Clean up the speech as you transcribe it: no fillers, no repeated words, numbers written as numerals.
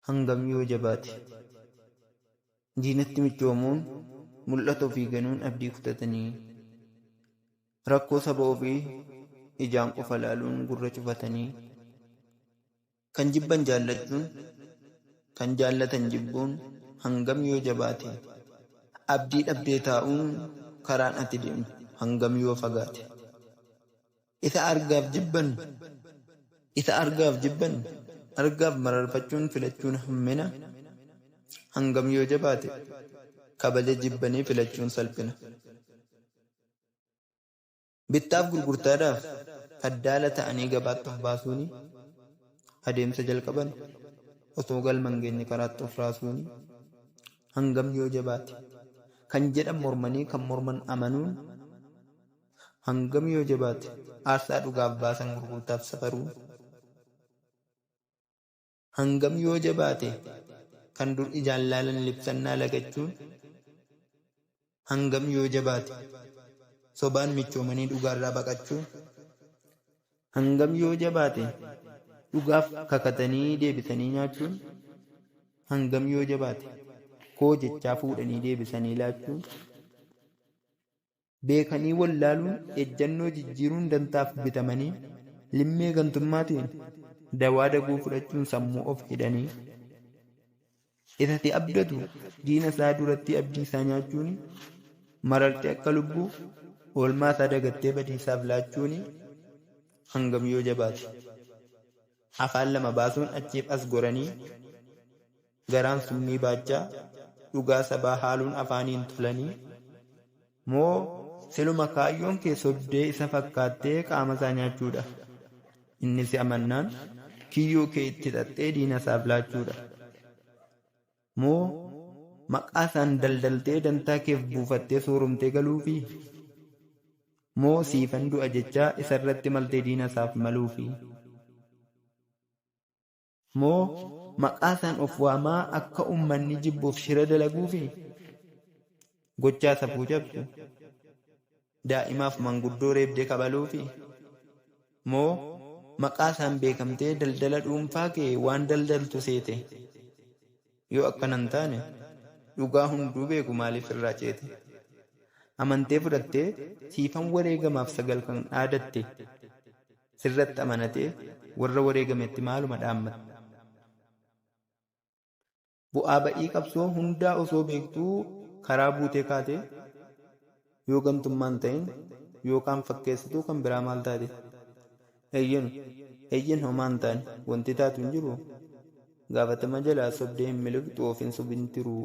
Hangam yoo jabaate? Diinatti michoomuun, mul'ata ofii ganuun abdii kutatanii, rakkoo saba ofii ijaan qofa laaluun gurra cufatanii, kan jibban jaallachuun, kan jaallatan jibbuun hangam yoo jabaate? Abdii dhabdee taa'uun karaan ati deemtu hangam yoo fagaate? Isa argaaf jibban, isa argaaf jibban, argaaf mararfachuun filachuun hammina hangam yoo jabaate? Kabaja jibbanii filachuun salphina. Bittaaf gurgurtaadhaaf faddaala ta'anii gabaatti of baasuuni adeemsa jalqaban osoo galma hin geenye karaatti of raasuuni hangam yoo jabaate? Kan jedhan mormanii kan morman amanuun hangam yoo jabaate? Aarsaa dhugaaf baasan gurgurtaaf safaruun hangam yoo jabaate? Kan dur ijaan laalan libsannaa lagachuun hangam yoo jabaate? Sobaan michoomanii dhugaarraa baqachuun hangam yoo jabaate? Dhugaaf kakatanii deebisanii nyaachuun hangam yoo jabaate? Koo jechaa fuudhanii deebisanii laachuun beekanii wallaaluun ejjannoo jijjiiruun dantaaf bitamanii limmee gantummaatiin dawaa daguu fudhachuun sammuu of hidhanii isa si abdatu diina isaa duratti abdii isaa nyaachuuni mararte akka lubbuu oolmaa isaa dagattee badiisaaf laachuuni hangam yoo jabaate? Afaan lama baasuun achiif as goranii garaan summii baachaa dhugaa sabaa haaluun afaaniin tolanii moo siluma kaayyoon kee sobdee isa fakkaattee qaama isaa nyaachuudha? Inni si amannaan kiyyoo kee itti xaxxee diina isaaf laachuudha? Moo maqaa isaan daldaltee dantaa keef buufattee sooromtee galuufi? Moo siifan du'a jechaa isarratti maltee diina isaaf maluufi? Moo maqaa isaan of waamaa akka ummanni jibbuuf shira dalaguufi? Gochaa safuu cabsu daa'imaaf manguddoo reebdee kabaluufi? Moo maqaa isaan beekamtee daldala dhuunfaa kee waan daldaltu seete? Yoo akkana hin taane dhugaa hunduu beeku maaliif irraa ceete? Amantee fudhattee siifan wareegamaaf sagal kan dhaadatte sirratti amanatee warra wareegametti maaluma dhaammatte? Bu'aa ba'ii qabsoo hundaa osoo beektuu karaa buutee kaatee yoo gantummaa hin ta'in yookaan fakkeessituu kan biraa maal taate? Eeyyen, eeyyen homaa hin taane wanti taatu hin jiru. Gaafatama jalaa sobdee hin miliqxu of hin sobin tiruu.